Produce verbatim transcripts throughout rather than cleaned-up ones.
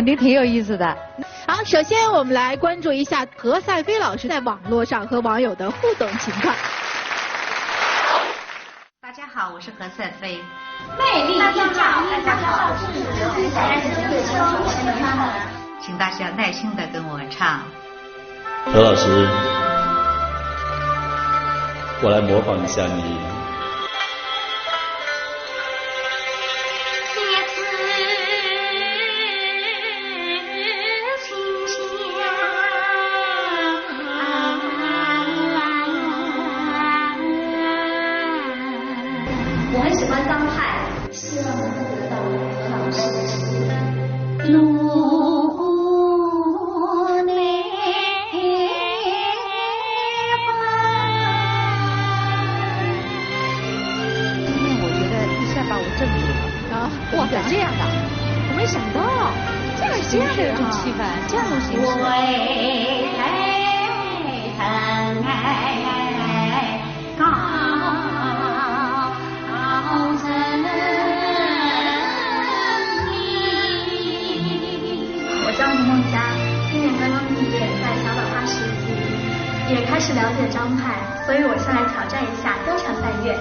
也挺有意思的。好，首先我们来关注一下何赛飞老师在网络上和网友的互动情况。大家好，我是何赛飞。魅力大家好，大家好，我是何赛飞。请大家耐心的跟我唱。何老师，我来模仿一下你。我很喜欢张翰，希望能够得到何老师的指点。今天我觉得一下把我震住了。啊，哇，这样的，我没想到，这样这样的一种气氛，这样一种形式。我叫吴梦佳，今年刚刚毕业，在小岛大师也开始了解张翰，所以我先来挑战一下《貂蝉拜月》。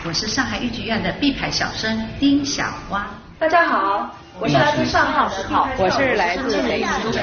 我是上海豫剧院的毕派小生丁小花。大家好，我是来自上海的。好，我是来自北京的。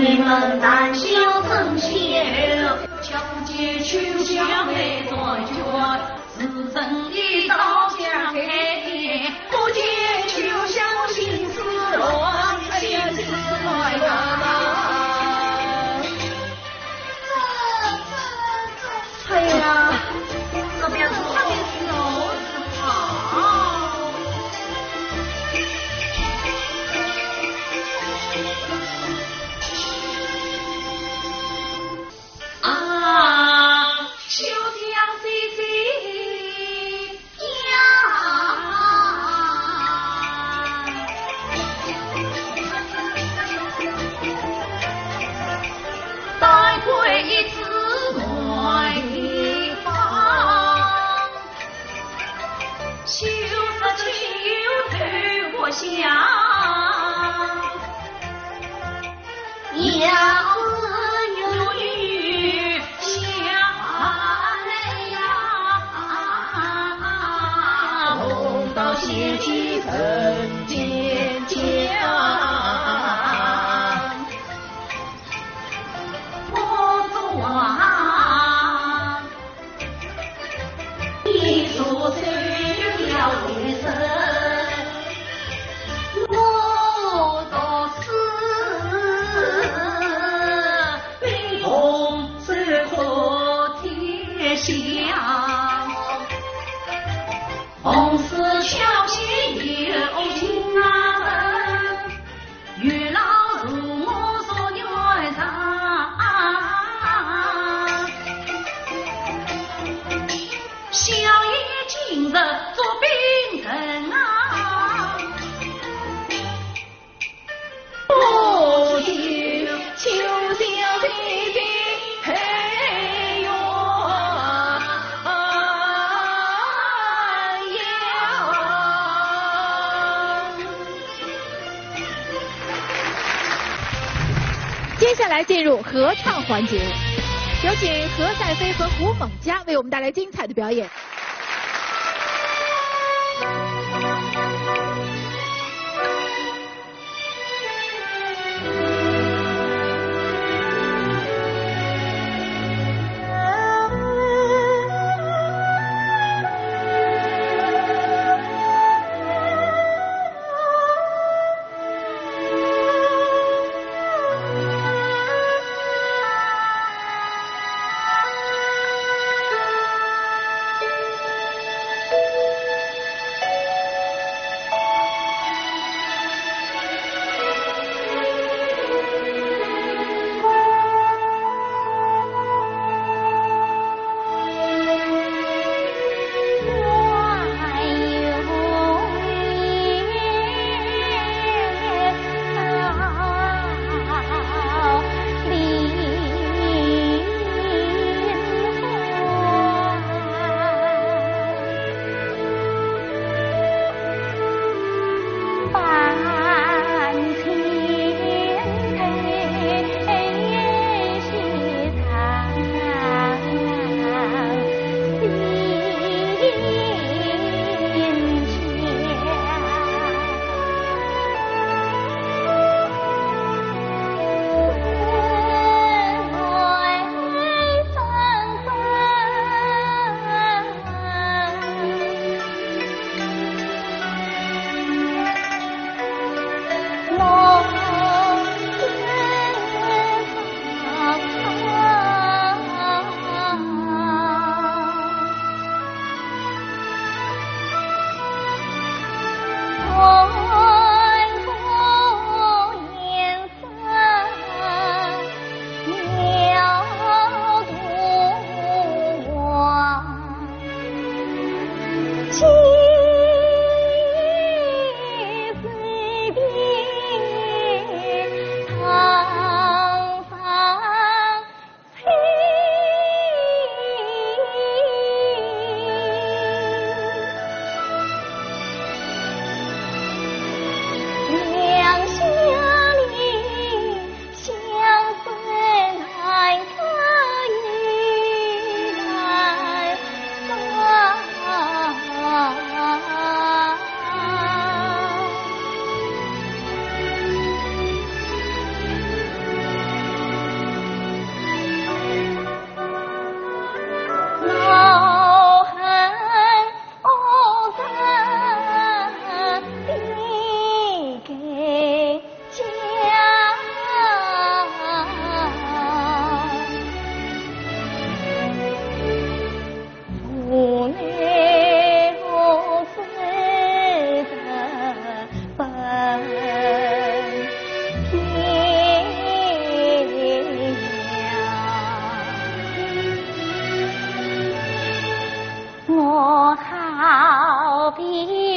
你们谈笑风秋，小姐秋香来断绝，自身一道香开天，不见秋香心思乱，心思乱啊。 哎呀，这边是，那边是哦。好。啊，秋香姐姐。 呀，待会一次外地方，秋色秋头我想。 接下来进入合唱环节，有请何赛飞和胡猛嘉为我们带来精彩的表演。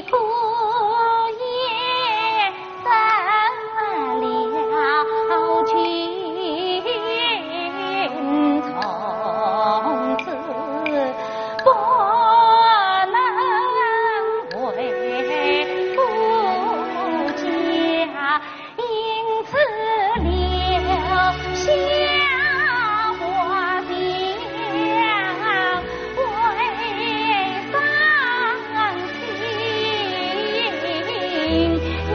孤雁成了群，从此不能回故家。 因此留下我的归伤心，念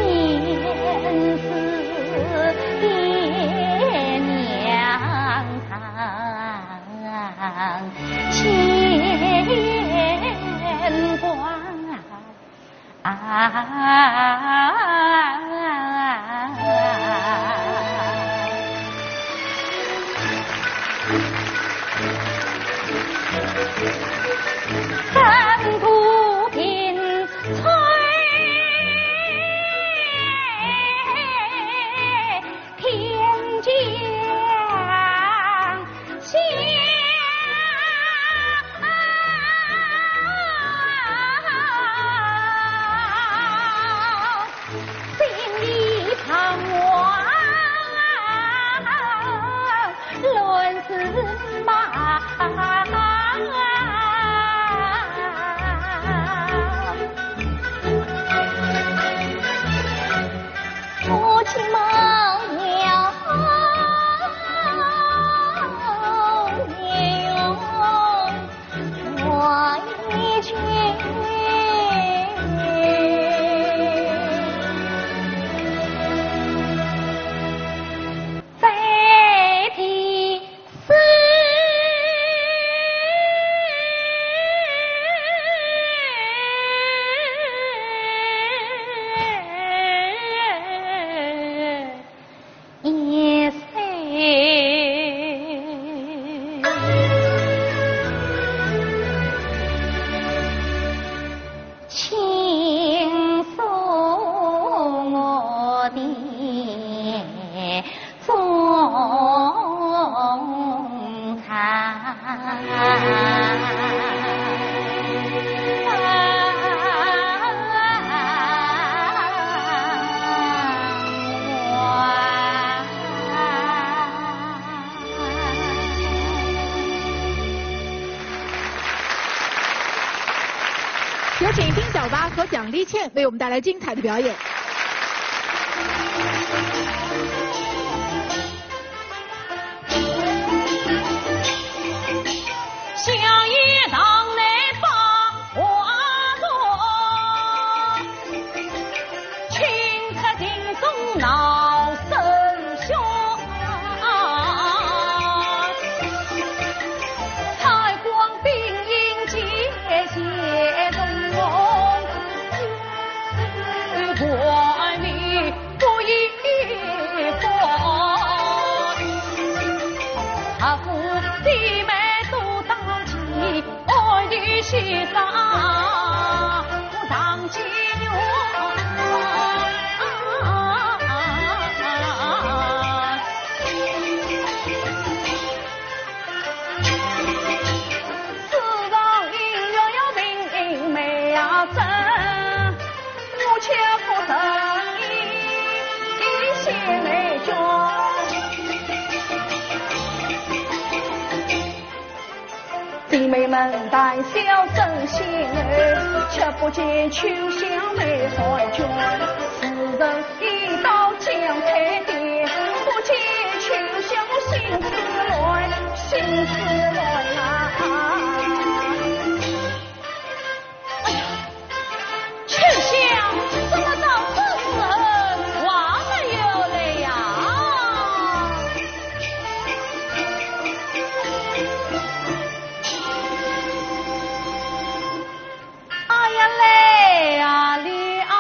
思爹娘牵挂。 啊。天将下，心里彷徨，乱似麻。 我今望要面容回去，再提 有请丁小八和蒋丽倩为我们带来精彩的表演。 姊妹们谈笑生心儿，却不见秋香妹寒卷。时辰已到将开店，不见秋香心思乱，心思乱啊。 秋香怎么到这时候还没有来呀？哎呀，来呀，来啊！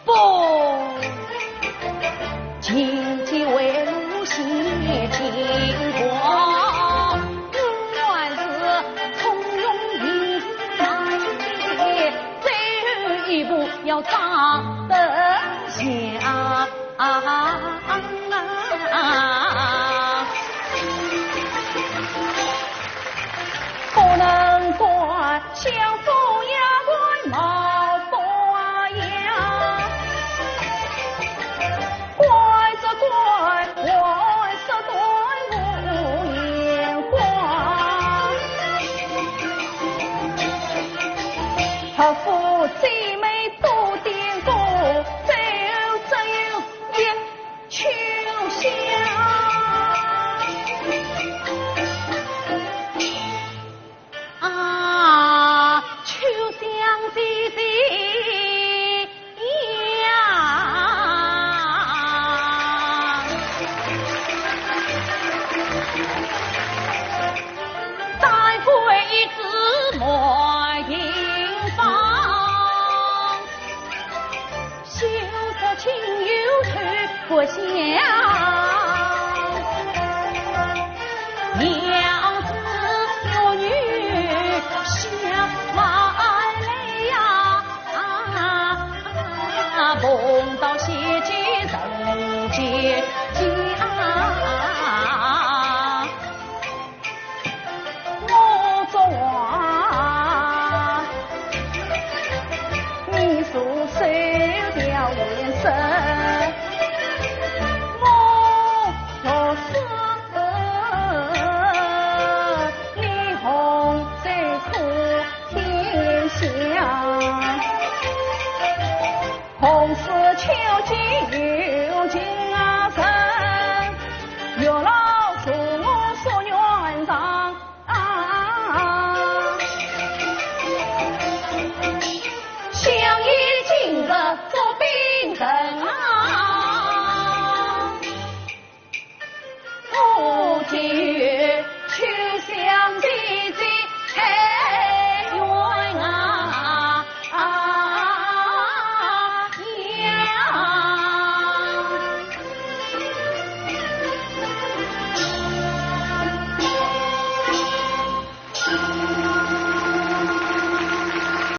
不，今天我上等下。不能怪，相府丫鬟冒发芽。怪只怪，还是对我无眼光。何苦姐妹多点过，只有只有一 秋香。啊，秋香姐姐呀，再会一枝梅影芳。 休得情由头不详，娘子我女想来呀，碰到邪气人间。